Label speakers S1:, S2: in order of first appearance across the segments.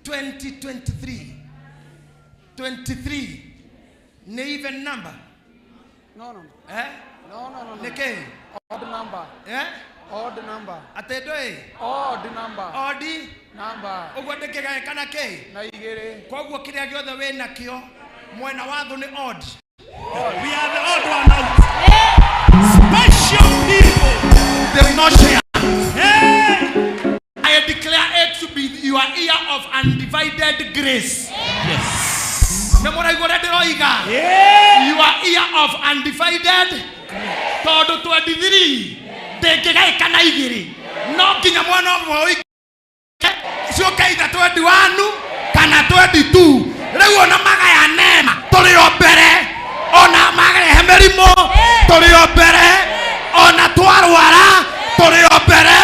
S1: 2023. 23 ni even number.
S2: No, no, no.
S1: Eh?
S2: No, no, no, no.
S1: Niki?
S2: Odd number.
S1: Eh?
S2: Odd number.
S1: Ate ndũĩ?
S2: Odd number.
S1: Odd
S2: number.
S1: Ũguo ndĩkĩgaĩkana kĩ?
S2: Na igĩrĩ.
S1: Koguo kĩrĩa gĩothe wĩ nakĩo mwena wa thũ nĩ odd.
S3: We are the odd one out. Special people.
S1: They will not share.
S3: Hey.
S1: I declare it to be your year of undivided grace.
S3: Yes.
S1: Nĩ mũraigua ũrĩa ndĩroiga?
S3: Yeah.
S1: Your year of undivided tondũ 23 ndĩngĩgaĩkana igĩrĩ, no nginya mwena ũmwe ũike ciũke either 21 kana 22. Rĩu ona magaya neema tũrĩ o mbere, ona marehe mĩrimũ tũrĩ o mbere, ona twarwara tũrĩ o mbere,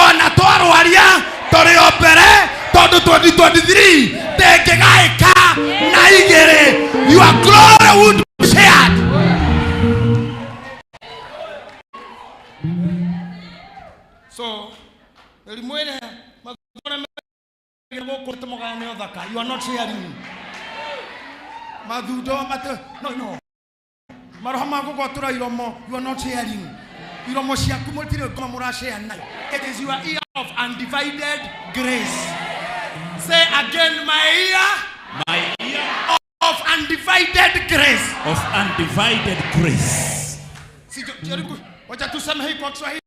S1: ona twarwaria tũrĩ o mbere, tondũ 2023 ndĩngĩgaĩka na igĩrĩ. Your glory would be shared. So mĩrimũ ĩrĩa mathura gũkũ tũmũgayane ũthaka, you are not sharing. Mathundo mate no no maroho ma gũgwatũra iromo, you are not sharing. Iromo ciaku mũtirĩ ngoma mũrashare nayo. It is your year of undivided grace. Say again, my year,
S3: My year
S1: of undivided grace.
S3: of undivided grace.
S1: Sijaribu, wacha tuseme hii kwa Kiswahili.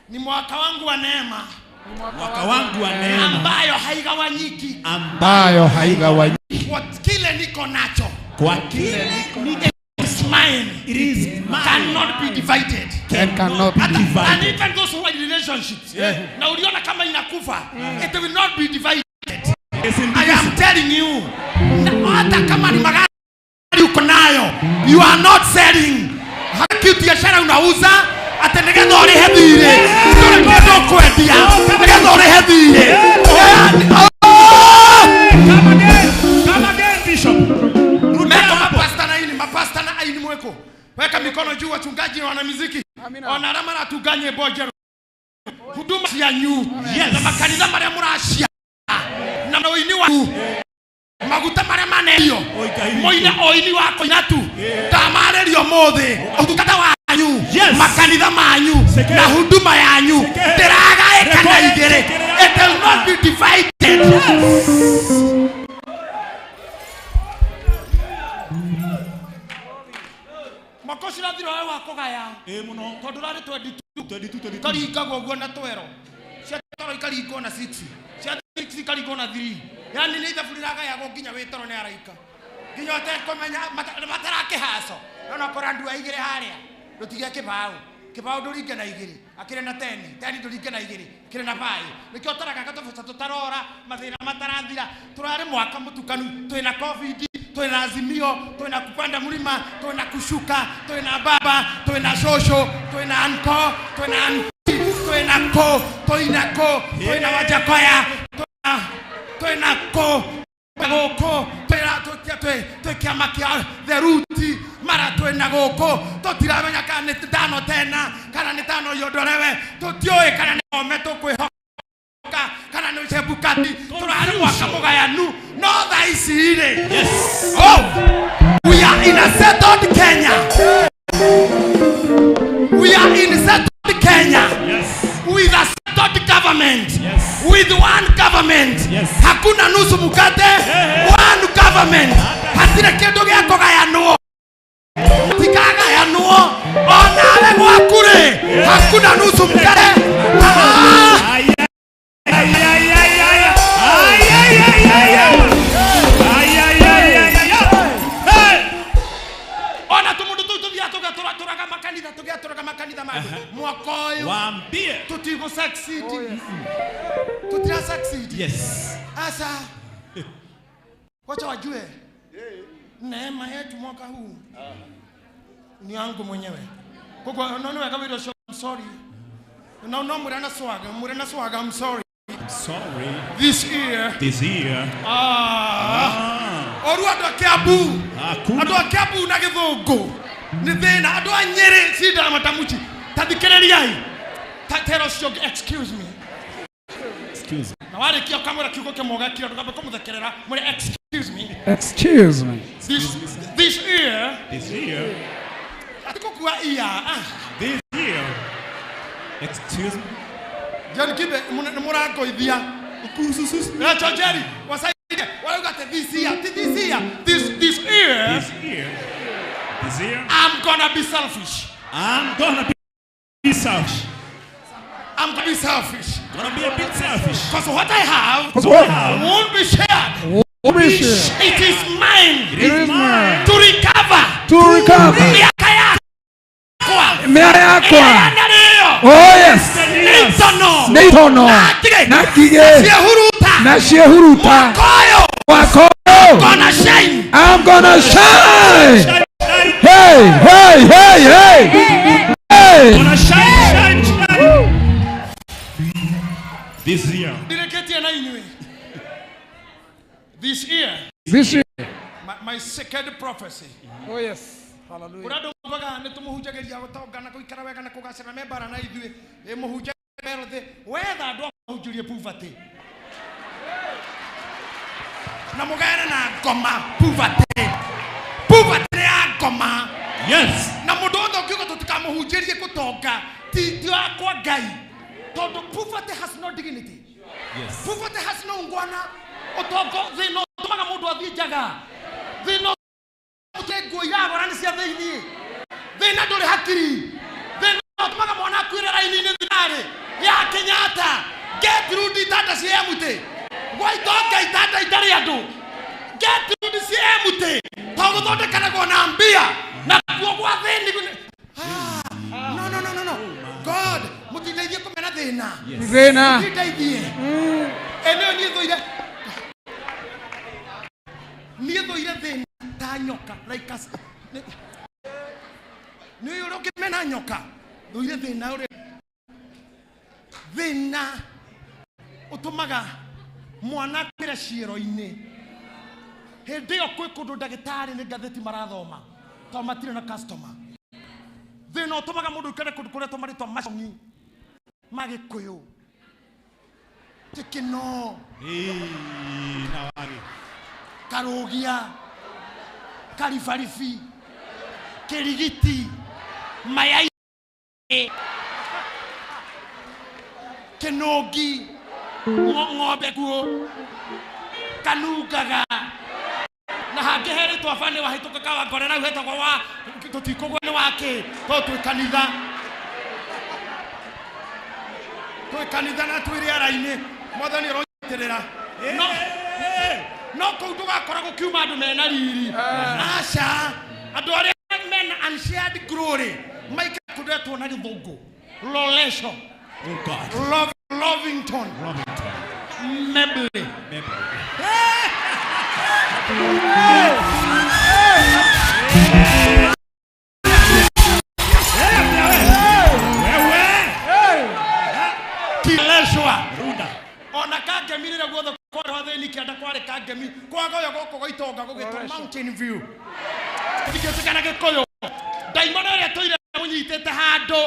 S1: Ni mwaka wangu wa neema
S2: Ni
S3: Mwaka wangu wa neema
S1: ambayo haigawanyiki.
S3: ambayo
S4: haigawanyiki.
S1: Kwa kile niko nacho
S3: Kwa kile
S1: is mine.
S3: it is mine.
S1: Cannot be divided.
S4: And cannot be
S1: And
S3: divided.
S1: even those who are in relationships. Na uliona kama inakufa, it will not be divided.
S3: It's
S1: I am telling you. Na hata kama ni magari uko nayo, you are not selling. Haki biashara unauza ate nigetha ũrĩhe thirĩ. Ndũrĩ kĩndũ ũkwendia nigetha ũrĩhe thirĩ.
S3: Come again. Come again, Bishop. Rudia
S1: Meko
S3: hapo.
S1: mapasta na ini, mapasta na aini mweko. Weka mikono juu wachungaji na wanamuziki.
S2: Amina.
S1: Ona arĩa maratunga nyĩmbo njerũ. Huduma cianyu
S3: Yes.
S1: na makanitha marĩa mũracia na ũini wanyu, maguta marĩa manendio
S3: Oiga
S1: moine ũini wa kũina tu ndamarĩria ũmũthĩ ũtungata wanyu,
S3: Yes.
S1: makanitha manyu
S3: Seke.
S1: na huduma yanyu
S3: Seke.
S1: ndĩragaĩkana
S3: Rekore.
S1: igĩrĩ. It will not be divided. Mwaka ũcio ũrathira waĩ wa kũgaya
S3: Eh, muno.
S1: tondũ ũrarĩ 22
S3: 22, 22.
S1: ikaringagwo ũguo na twero cia toro ikaringwo na 6 cia 6 ikaringwo na 3, yani nĩ ithabu rĩragayagwo nginya wĩ toro nĩ araika nginya ũtekũmenya matarakĩhaco nona kora ndua igĩrĩ harĩa ndũtige kĩbaũ kĩbaũ ndũringe na igĩrĩ akĩrĩ na teni teni ndũringe na igĩrĩ akĩrĩ na baĩ nĩkĩo ũtaraga tũbeca tũtarora mathĩna matarathira. Tũrarĩ mwaka mũtukanu, twĩna COVID, twĩna azimio, twĩna kupanda mlima, twĩna kushuka, twĩna baba, twĩna shosho, twĩna anko, twĩna anti, twĩna ko, twĩna ko, twĩna Wajakoya, twĩna ko gũkũ, twĩ kĩama kĩa theruti mara twĩna gũkũ tũtiramenya kana nĩ tano tena kana nĩ tano yondorewe, tũtiũĩ kana nĩ ome tũkwĩhoka kana nĩ Chebukati. Tũrarĩ mwaka mũgayanu no thaa ici rĩ,
S3: Yes.
S1: oh, we are in a settled Kenya. We are in settled Kenya.
S3: Yes.
S1: With a settled government.
S3: Yes.
S1: With one government.
S3: Yes.
S1: Hakuna nusu mkate.
S3: Hey.
S1: One government. Hatirĩ kĩndũ gĩa kũgayanwo. Tikagayanwo. Onawe gwaku rĩ, hakuna nusu mkate. Ah!
S3: Ay, ay, ay, ay, ay. Ay, ay, ay, ay, ay. Ay, ay, ay, ay, ay, ay. Hey.
S1: Ona tũmũndũ tũu tũthiaga tũgĩatũraga makanitha, tũgĩatũraga makanitha ma mwaka ũyũ
S3: Waambie.
S1: tũtigũ succeed. Tutira succeed.
S3: Yes.
S1: Asa, wacha wajue neema yetu mwaka huu ni yangu mwenyewe. Kwa no no wega show, I'm sorry. No no murana swaga, murana swaga, I'm sorry.
S3: Sorry.
S1: This year.
S3: This year.
S1: Ah. Oru andũ a Kiambu.
S3: Hakuna.
S1: Andũ a Kiambu na Gĩthũngũ. Nĩ thĩna andũ a Nyĩrĩ cinda matamuchi. Ta thikĩrĩriai. Ta tero cio, excuse me.
S3: Excuse me.
S1: Na warĩkia ũkamwĩra kiugo kĩmwe ũgekira ndũkambe kũmũthekerera mwĩre excuse me.
S2: Excuse me.
S1: This year
S3: This year.
S1: atikũkua iya ah.
S3: This year. Excuse me.
S1: John Kibe nĩ mũrangoithia. Rachel Jerry wasaidie warauga atĩ this year ti this year this year.
S3: This year. This year.
S1: I'm gonna be selfish.
S3: I'm gonna be selfish.
S1: I'm gonna be selfish.
S3: Gonna be a bit selfish.
S1: Because what I have
S2: Because what?
S1: won't be shared.
S2: It
S1: It is mine
S3: It is mine.
S1: to recover.
S2: To recover.
S1: Miaka yakwa.
S2: Miaka yakwa.
S1: Ĩrĩa narĩo.
S2: Oh yes.
S1: Nĩ itono.
S2: Nĩ itono.
S1: Na ngigĩ.
S2: Na ngigĩ.
S1: Ciĩhuruta.
S2: Na ciĩhuruta.
S1: Mwaka ũyũ.
S2: Mwaka ũyũ.
S1: Gonna shine.
S2: I'm gonna shine.
S3: Shine, shine.
S2: Hey, hey, hey, hey. Hey.
S3: Gonna shine, shine, shine. This year.
S1: Ndirĩkĩtie na inyuĩ. This year,
S2: This year.
S1: my second prophecy.
S2: Oh yes. Hallelujah.
S1: Ũrĩa andũ maugaga nĩ tũmũhunjagĩria gũtonga na gũikara wega na kũgacĩra me mbara na ithuĩ ĩ mũhunjia merothe wetha andũ a kũhunjĩrie poverty na mũgere na ngoma poverty poverty nĩ ya ngoma.
S3: Yes.
S1: Na mũndũ wothe ũngiuga tũtikamũhunjĩrie gũtonga ti wakwa Ngai tondũ poverty has no dignity.
S3: Yes.
S1: Poverty has no ngwana. Ũtongo thĩna ũtũmaga mũndũ athiĩ njaga. Thĩna ũte nguo iragora nĩ cia thĩiniĩ. Thĩna ndũrĩ hakiri. Thĩna ũtũmaga mwana akuĩre raini-inĩ thibitarĩ ya Kenyatta. Gertrude itanda ciĩ empty. Gwa itonga itanda itarĩ andũ. Gertrude ciĩ empty. To gũthondekanagwo na mbia. Na kuo gwa thĩni no, no, no, no, no. God, mũtindeithie kũmena thĩna.
S2: Thĩna.
S1: Mũtindeithie. Ĩ nĩyo niĩ thũire. Niĩ thũire thĩna ta nyoka like us. Nĩ ũyũ ũrĩa ũngĩmena nyoka. Thũire thĩna ũrĩa. Thĩna ũtũmaga mwana akuĩre ciĩro-inĩ. Hĩndĩ ĩyo kwĩ kũndũ ndagĩtarĩ nĩ ngathĩti marathoma tondũ matirĩ na customer. Thĩna ũtũmaga mũndũ aikare kũndũ kũretwo marĩtwa macong'i ma Gĩkũyũ. Tikino.
S3: Hey, nawari.
S1: Karugia, Karibaribi, Kirigiti, Mayai, Kenogi, Ng'ombe kuo, Kanungaga, na hangĩ herĩtwo bani wahĩtũka Kawangware na hetagwo wa tũtikũgwo nĩ wakĩ tondũ twĩ kanitha. Twĩ kanitha na twĩ rĩera-inĩ. Mwathani aronyitĩrĩra. No, no kũu ndũgakora gũkiuma andũ mena riri. Aca, andũ arĩa mena unshared glory maikara kũndetwo na gĩthũngũ. Loresho.
S3: Oh God.
S1: Lovington.
S3: Lovington.
S1: Mebley.
S3: Mebley.
S1: Kileshwa.
S3: Runda.
S1: Ona kangemi rĩrĩa guothe kwarĩ athĩni kĩanda kwarĩ kangemi kwaga ũyũ gũkũ gwa itonga gũgĩtwo Mountain View. Ndingĩtĩkana Gĩkũyũ. Ndaimono ĩrĩa tũire mũnyitĩte handũ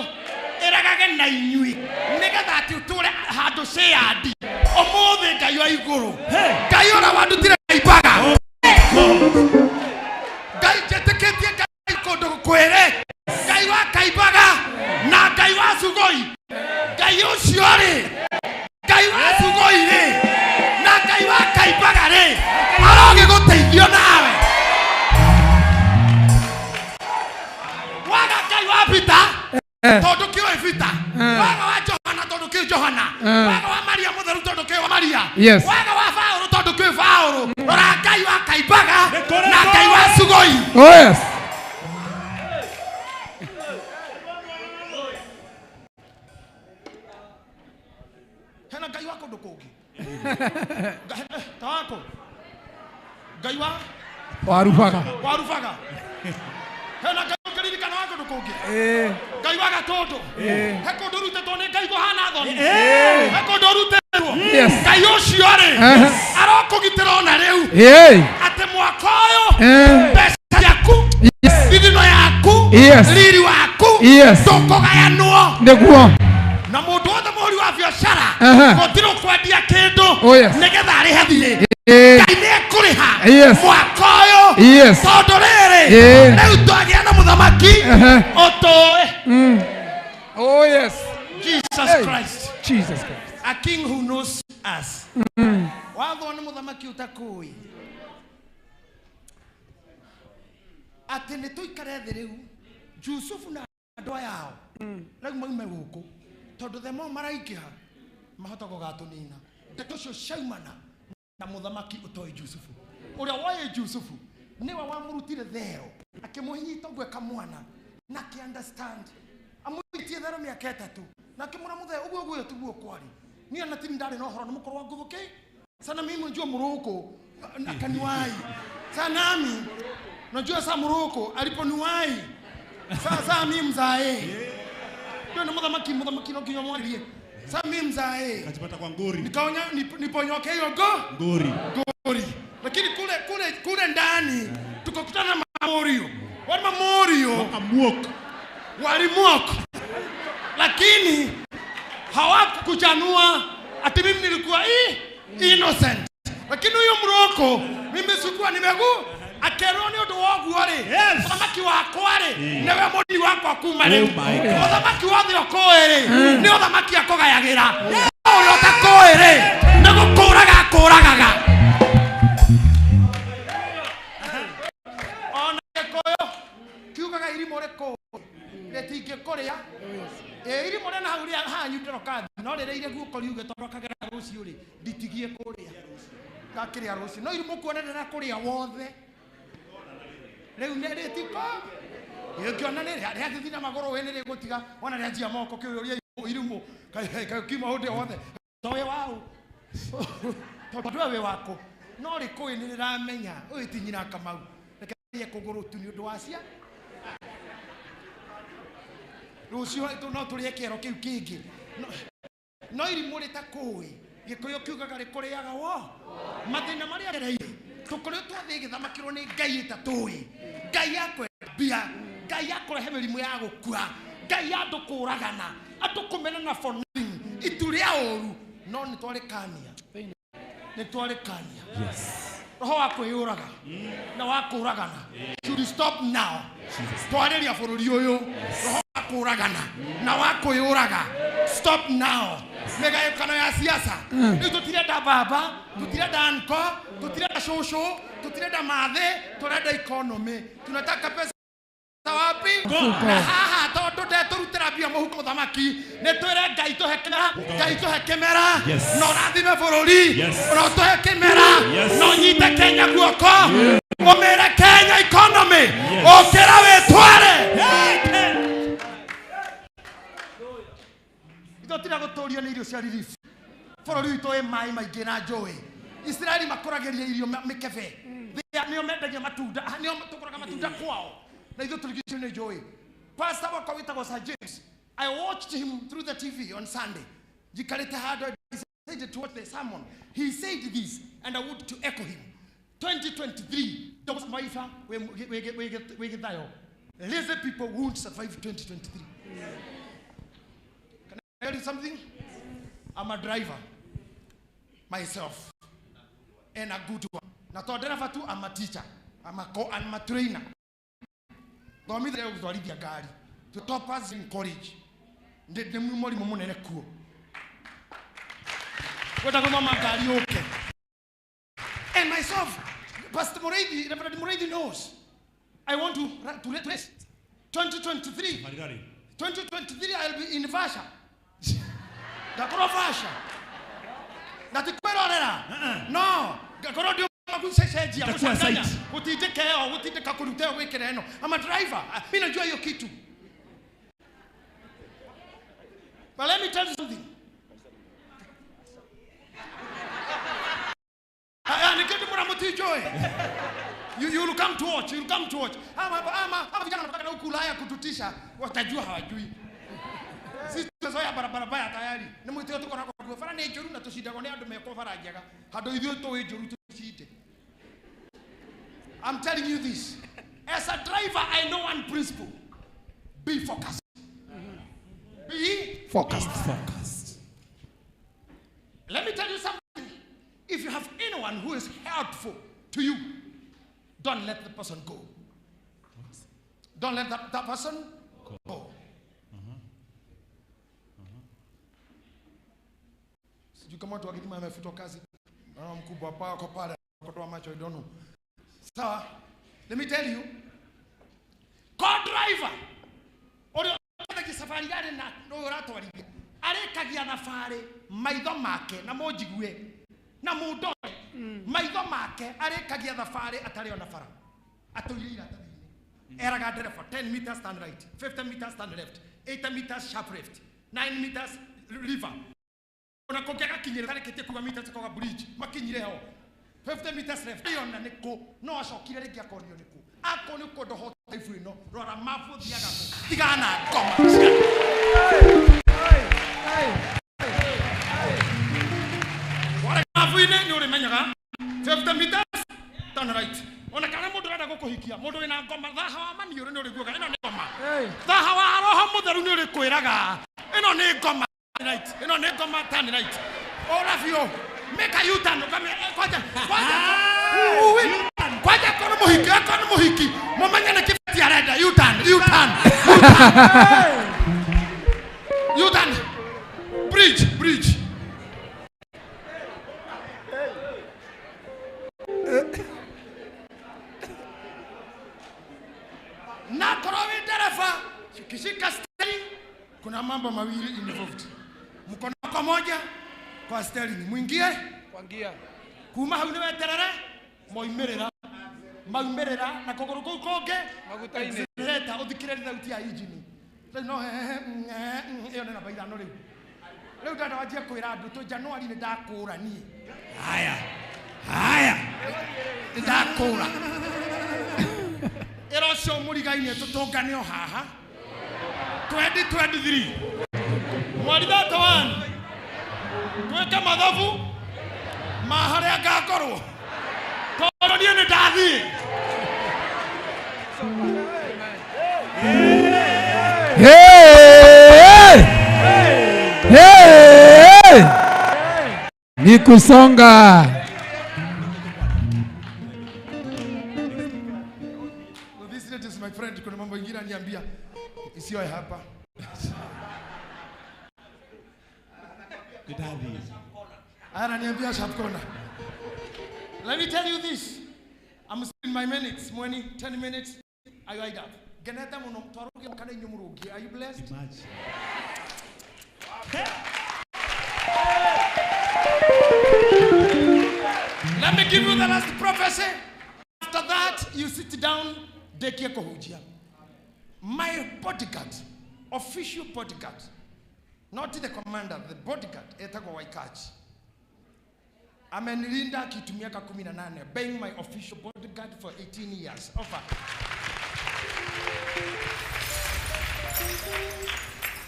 S1: ĩragage na inyuĩ nĩgetha atĩ ũtũre handũ shared. Ũmũthĩ Ngai wa igũrũ. Ngai ũrĩa wandutire Kaimbaga. Ngai njĩtĩkĩtie Ngai kũndũ kwĩrĩ. Ngai wa Kaimbaga na Ngai wa Sugoi. Ngai ũcio rĩ, Ngai wa Sugoi rĩ, na Ngai wa Kaimbaga rĩ, arogĩgũteithio nawe. Waga Ngai wa Peter, tondũ kĩũĩ Peter. Waga wa Johana tondũ kĩũĩ Johana. Waga wa Maria mũtheru tondũ kĩũĩ wa Maria.
S2: Yes.
S1: Waga wa Paũlũ tondũ kĩũĩ Paũlũ. Rora Ngai wa Kaimbaga na Ngai wa Sugoi.
S2: Oh yes.
S1: Hena Ngai wa kũndũ kũngĩ. Ta wako. Ngai wa
S2: Warubaga.
S1: Warubaga. Hena Ngai ũngĩririkana wa kũndũ kũngĩ. Ngai wa Gatũndũ. He kũndũ ũrutĩtwo nĩ Ngai kũhana thoni. He kũndũ ũrutĩtwo.
S2: Yes.
S1: Ngai ũcio rĩ, arokũgitĩra ona rĩu. Atĩ mwaka ũyũ, mbeca ciaku,
S2: Yes.
S1: thithino yaku,
S2: Yes.
S1: riri waku,
S2: Yes.
S1: ndũkũgayanwo.
S2: Nĩguo.
S1: Na mũndũ wothe mũhũri wa biacara Gũtirĩ ũkwendia kĩndũ nĩgetha arĩhe thirĩ. Ngai nĩ ekũrĩha mwaka ũyũ. Tondũ rĩrĩ rĩu twagĩa na mũthamaki ũtũĩ.
S2: Oh yes.
S1: Jesus Christ.
S2: Jesus Christ.
S1: A king who knows us. Wathwo nĩ mũthamaki ũtakũĩ. Atĩ nĩ tũikare thĩ rĩu Jusufu na andũ aya ao rĩu maume gũkũ tondũ the more maraingĩha mahota gũgatũnina. Ndeto icio ciaumana na mũthamaki ũtoĩ Jusufu. Ũrĩa woĩ Jusufu nĩwe wamũrutire thero akĩmũhinyita ũguo kamwana na akĩ understand amũitie thero mĩaka 3 na akĩmwĩra mũthee ũguo ũguo tiguo kwarĩ. Niĩ ona tini ndarĩ na ũhoro nĩ mũkũrũ wa ngũthũki sana mimi najua mũrũkũ akaniwahi sana nami najua sa mũrũkũ aliponiwahi sasa mimi mzae ndio ni mũthamaki no nginya mwarĩrie sa mimi mzae
S3: kajipata kwa ngori
S1: nikaonya niponyoke hiyo go ngori lakini kule ndani tukakutana na Mamorio wale Mamorio walimwok lakini hawakukuchanua ati mimi nilikuwa innocent lakini huyo mroko mimi sikuwa nimegu akerwo ni undu woguo ri mũthamaki wakwa ri niwe mũni wakwa kuma rĩu mũthamaki wothe ũkũĩ ri nĩ ũthamaki akũgayagĩra ũrĩa ũtakũĩ ri nĩ gũkũraga akũragaga. Ona Gĩkũyũ kiugaga irimũ rĩkũĩ rĩtingĩkũrĩa. Irimũ rĩa na hau rĩa hanyu ndĩroka no rĩrĩire guoko riuge tondũ akagera rũciũ rĩ nditigie kũrĩa ngakĩrĩa rũciũ no irimũ kuonerera kũrĩa wothe rĩu nĩ rĩtiko gĩkĩona nĩ rĩathithi na magũrũ wĩ nĩ rĩgũtiga wona rĩanjia moko kĩũria irimũ kiuma ũndĩ wothe to wĩ waũ tondũ we wĩ wakũ no rĩkũĩ nĩ rĩramenya ũyũ ti nyina Kamau reke rĩe kũgũrũ tu nĩ ũndũ wa cia rũciũ no tũrĩe kĩero kĩu kĩngĩ no irimũ rĩtakũĩ Gĩkũyũ kiugaga rĩkũrĩaga wo mathĩna marĩa gereire tũkoretwo thĩ ĩgĩthamakĩrwo nĩ Ngai ĩtatũĩ Ngai akwenda mbia Ngai akũrehe mĩrimũ ya gũkua Ngai andũ kũragana andũ kũmenana for nothing itu rĩa ũru no nĩ twarĩkania nĩ twarĩkania. Roho wa kwĩyũraga na wa kũragana should stop now. Twarĩria bũrũri ũyũ roho wa kũragana na wa kwĩyũraga stop now. Mĩgayũkano ya siasa rĩu tũtirenda baba tũtirenda anko tũtirenda cũcũ tũtirenda mathĩ tũrenda economy tunataka pesa wapi na haha tondũ ndetũrutĩra mbia mũhuko mũthamaki nĩ twĩre Ngai tũhe kĩmera Ngai tũhe kĩmera na ũrathime bũrũri na ũtũhe kĩmera na ũnyite Kenya guoko ũmĩre Kenya economy ũkĩra wĩtware. Itotira gũtũrio nĩ irio cia relief bũrũri witũ wĩ maĩ maingĩ na njũĩ Israeli makũragĩria irio mĩkebe nĩo mendagia matunda nĩo tũgũraga matunda kwao na ithuĩ tũrigicĩirio nĩ njũĩ. Pastor wakwa wĩtagwo Sir James I watched him through the TV on Sunday njikarĩte handũ I decided to watch the sermon. He said this and I want to echo him. 2023 ndũgũmaiba wĩ gĩthayo lazy people won't survive 2023. Can I tell you something? I'm a driver myself and a good one. Na to ndereba tu, I'm a teacher. I'm a trainer. Thomithia gũtwarithia ngari. To toppers in college. Ndĩ mũrimũ mũnene kuo. Wenda gũthoma ngari ũke. And myself, Pastor Mureithi, Reverend Mureithi knows. I want to race. 2023. 2023 I'll be in Vasha. Ngakorwo Vasha. Na ti kwĩrorera. No, ngakorwo ndio magucenjia gũcanganya gũtindĩka ĩyo gũtindĩka kũruta ĩyo gwĩkĩra ĩno. I'm a driver. Mimi najua hiyo kitu. But let me tell you something. Niketi mura mutijoe. You will come to watch. You will come to watch. Ama vijana wanataka huku Ulaya kututisha, watajua hawajui. Sisi tumezoea barabara baya tayari. Ni mwitio tuko nako kwa bara ni njuru na tucindagwo ni andu meko bara njega. Handu ithuĩ tũĩ njuru tucinde. I'm telling you this. As a driver, I know one principle. Be focused. Be focused. Focused. Let me tell you something. If you have anyone who is helpful to you, don't let the person go. Don't let that person go. Sijui kama watu wakidima amefutwa kazi. Naona mkubwa pako pale kutoa macho, I don't know. Sawa, let me tell you. Car driver. Ori safari yale na no uratwarithia. Arekagia thabarĩ maitho make na mũnjigue na mũndore. Maitho make arekagia thabarĩ atarĩ ona bara. Atũire iratathi-inĩ. Eraga ndereba 10 meters turn right, 50 meters turn left, 80 meters sharp left, 9 meters river. Ona kũngĩaga kinyĩra tarĩkĩtie kuga meters koga bridge makinyire ho. 50 meters left. Ona nĩkũ no acokire rĩngĩ akonio nĩkũ. Akonio kũndũ hota ibu ĩno rora mabu thiaga kũ. Tigana ngoma. Mabu-inĩ nĩ ũrĩmenyaga 50 meters turn right. Ona kana mũndũ arenda gũkũhikia mũndũ wĩna ngoma thaha wa maniũrũ nĩ ũrĩguaga ĩno nĩ ngoma. Thaha wa roho mũtheru nĩ ũrĩkwĩraga ĩno nĩ ngoma right. Ĩno nĩ ngoma turn right. Ora biũ make a U-turn kwanja kwanja kwanja kono mũhiki kono mũhiki mũmenye nĩ kĩbeti arenda U-turn U-turn U-turn bridge bridge. Na korwo wĩ ndereba ukishika steering kuna mambo mawili involved. Mkono wako moja kwa steering mwingie
S2: kwa ngia
S1: kuma hau ni weterere moimirira maumirira na kuguru kuu kungi
S2: maguta-inĩ
S1: accelerator uthikirĩrie thauti ya engine rĩu no hehe ĩyo nĩ namba 5 rĩu rĩu ndenda wanjie kwĩra andũ tũ January nĩ ndakũra niĩ.
S3: Haya. Haya.
S1: Nĩ ndakũra. Ĩra ũcio mũrigaine tũtũngane o haha 2023 mweri 31 twĩke mathabu ma harĩa ngakorwo tondũ niĩ nĩ ndathiĩ.
S2: Hey! Hey! Ni kusonga.
S1: This lady is my friend. Kuna mambo ingine aniambia isiyo hapa. Ananiambia sharp corner. Let me tell you this. I'm still in my minutes. Mweni 10 minutes. I wind up. Geneta muno twaruge kana inyu murugi. Are you blessed?
S3: Imagine.
S1: Let me give you the last prophecy. After that, you sit down. Dekie kuhujia. My bodyguard, official bodyguard, not the commander, the bodyguard, etagwo Waikachi. Amenilinda kitu miaka 18, being my official bodyguard for 18 years. Over.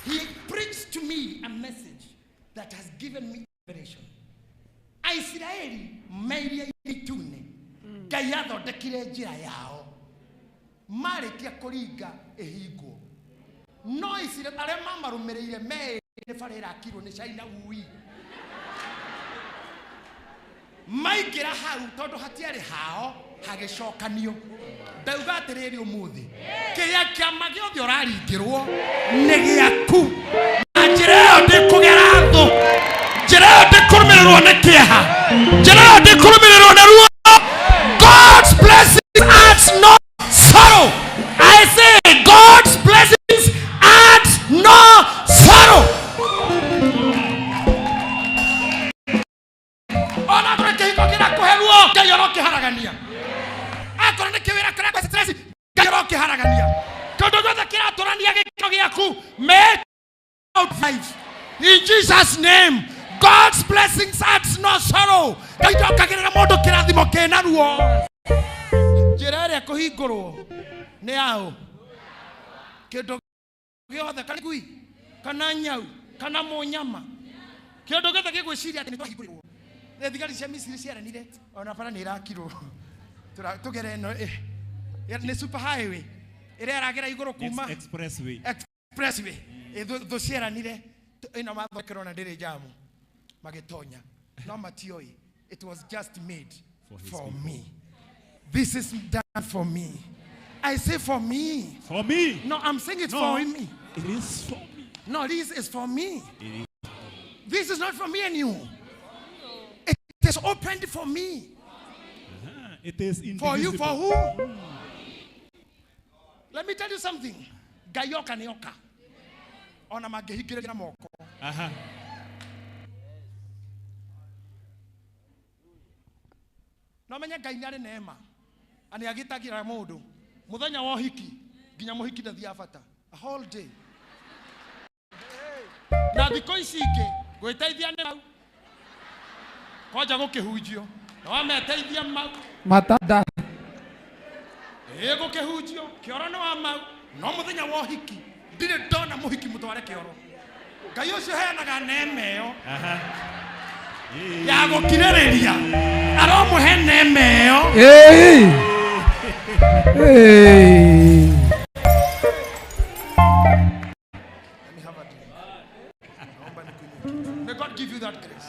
S1: He preached to me a message that has given me inspiration. Aisraeli mairia itune Ngai athondekire njĩra yao marĩkia kũringa ĩhingwo no Isiraeli arĩa mamarũmĩrĩire merĩ nĩ bara ĩrakirwo nĩ China ui maingĩra hau tondũ hatiarĩ hao hagĩcokanio. Ndauga atĩrĩrĩ ũmũthĩ kĩrĩa kĩama gĩothe ũraringĩrwo nĩ gĩaku na njĩra ĩyo ndĩkũgera thũ, njĩra ĩyo ndĩkũrũmĩrĩrwo nĩ kĩeha, njĩra ĩyo ndĩkũrũmĩrĩrwo nĩ ruo. God's blessings adds no sorrow. I say God's blessings adds no sorrow. Ona kũrĩ kĩhiko kĩrakũhe ruo, Ngai orokĩharagania. Akorwo nĩ kĩwĩra kĩrakũhe stress, Ngai orokĩharagania. Kĩndũ gĩothe kĩratũrania gĩkeno gĩaku, may out life. In Jesus' name, God's blessings adds no sorrow. Ngai ndokagĩrĩra mũndũ kĩrathimo kĩna ruo. Njĩra ĩrĩa kũhingũrwo nĩ yaũ? Kĩndũ gĩothe kana ngui kana nyau kana mũnyama, kĩndũ gĩothe gĩgwĩciria atĩ nĩ twahingũrĩrwo. Nĩ thigari cia Misiri ciaranire ona bara nĩ ĩrakirwo tũgere ĩno nĩ super highway ĩrĩa ĩragera igũrũ kuma
S3: Expressway.
S1: Expressway. Thũ ciaranire ĩno mathondekerwo na ndĩrĩ jamu magĩtonya. No matioi. It was just made
S3: For his
S1: for
S3: people.
S1: me. This is done for me. I say for me.
S3: For me.
S1: No, I'm saying it's
S3: No.
S1: for me.
S3: It is for me.
S1: No, this is for me.
S3: It is.
S1: This is not for me and you. It is opened for me.
S3: It is
S1: For you,
S3: indivisible.
S1: for who? Let me tell you something. Ngai oka nĩ oka. Ona mangĩhingĩrĩria na moko.
S3: Aha.
S1: No menye Ngai nĩ arĩ neema. Na nĩ agitagĩra mũndũ. Mũthenya wa ũhiki, nginya mũhiki ndathiaga bata. A whole day. Na thikũ ici ingĩ, gwĩteithia nĩ mau. Kwanja gũkĩhunjio. Na wameteithia mau.
S2: Matanda.
S1: Ĩ gũkĩhunjio, kĩoro nĩ wa mau. No mũthenya wa ũhiki, ndirĩ ndona mũhiki mũtware kĩoro. Ngai ũcio heanaga neema ĩyo
S3: Aha.
S1: ya gũkirĩrĩria. Aromũhe neema ĩyo.
S2: Hey. Hey.
S1: Let me have a drink. Naomba nikunywe kitu. May God give you that grace.